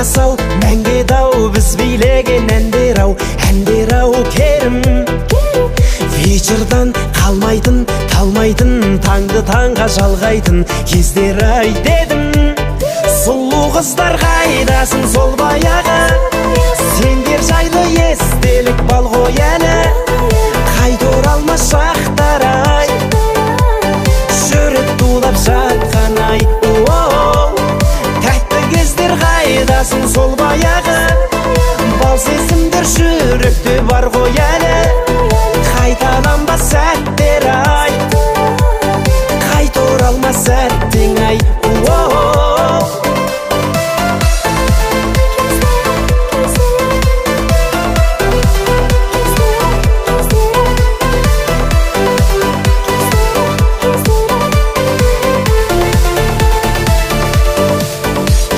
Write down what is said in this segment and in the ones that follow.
Ямасау, мәңге дау, біз билеген әндер ау, әндер ау керім. Вечердан қалмайтын, талмайтын, таңды таңға жалғайтын кездер ай дедім. Сұлу қыздар қайдасың сол баяғы, сендер жайлы естелік бал ғой әлі. Қайта оралмас шақтар ай, жүрек тулап жатқан ай. Тәтті кездер қайдасың сол баяғы, бал сезімдер жүректе бар ғой әлі. Қайталанбас сәттер ай, қайта оралмас сәттің ай.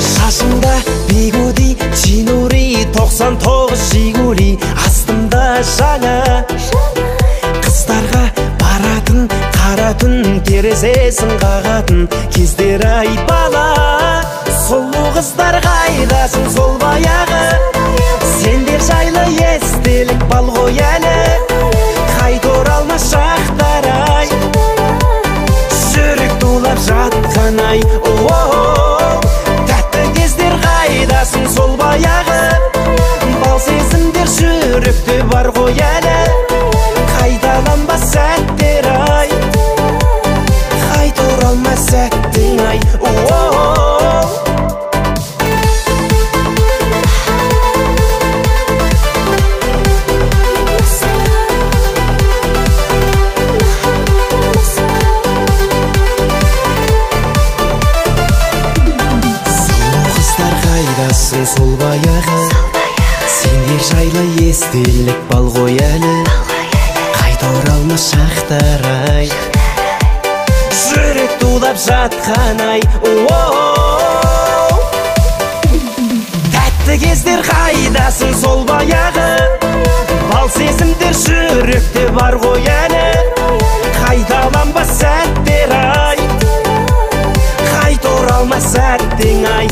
Шашымда бигуди, чинури, 99 Жигули, астымда жаңа. Қыздарға баратын, қара түн, терезесін қағатын кездер ай бала. Сұлу қыздар қайдасың сол баяғы, сендер жайлы естелік бал ғой әлі. Қайта оралмас шақтар ай, жүрек тулап жатқан ай. Тәтті кездер қайдасың сол баяғы, бал сезімдер жүректе бар ғой әлі. Қайталанбас сәттер ай, қайта оралмас сәттің ай. Сұлу қыздар қайдасың сол баяғы, сендер жайлы естелік бал ғой әлі. Қайта оралмас шақтар ай, жүрек тулап жатқан ай. Тәтті кездер қайдасың сол баяғы, бал сезімдер жүректе бар ғой әлі. Қайталанбас сәттер ай, қайта оралмас сәттің ай.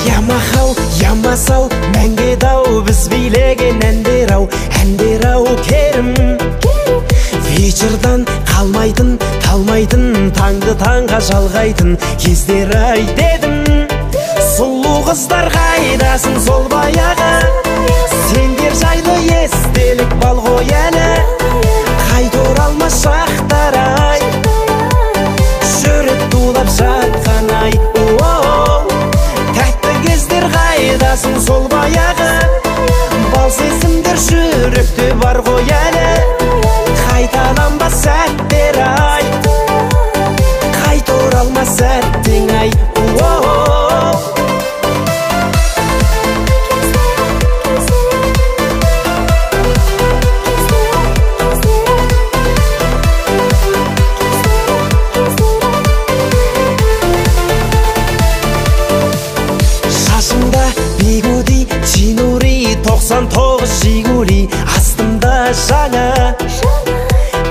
Ямахау, ямасау, мәңге дау, біз билеген әндер ау, әндер ау керім. Вечердан қалмайтын, талмайтын, таңды таңға жалғайтын кездер ай дедім. Сұлу қыздар қайдасың сол баяғы, сендер жайлы естелік бал ғой әлі. Қайта оралмас шақтар ай, жүрек тулап жатқан ай. Тәтті кездер қайдасың сол баяғы, бал сезімдер жүректе бар ғой әлі. Қайталанбас сәттер ай, қайта оралмас сәттің ай. Шашымда бигуди, чинури, 99 Жигули, астымда жаңа.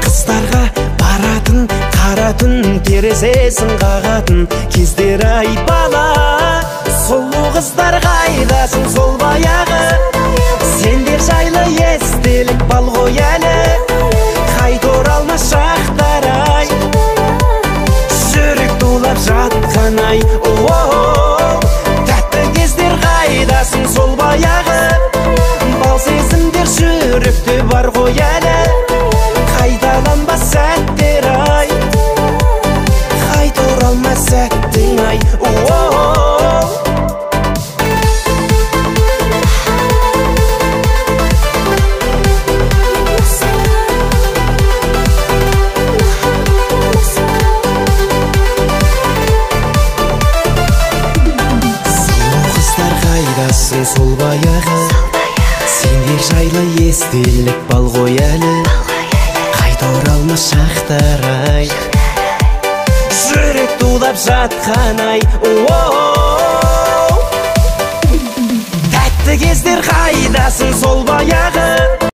Қыздарға баратын, қара түн, терезесін қағатын кездер ай бала. Сұлу қыздар қайдасың сол баяғы, сендер жайлы естелік бал ғой әлі. Қайта оралмас шақтар ай, жүрек тулап жатқан ай. Тәтті кездер қайдасың сол баяғы, бал сезімдер жүректе бар ғой әлі. Қайталанбас сәттер ай, қайта оралмас сәттің ай. Қайдасың сол баяғы? Сендер жайлы естелік бал ғой әлі. Қайта оралмас шақтар ай, жүрек тулап жатқан ай. Тәтті кездер, қайдасың сол баяғы?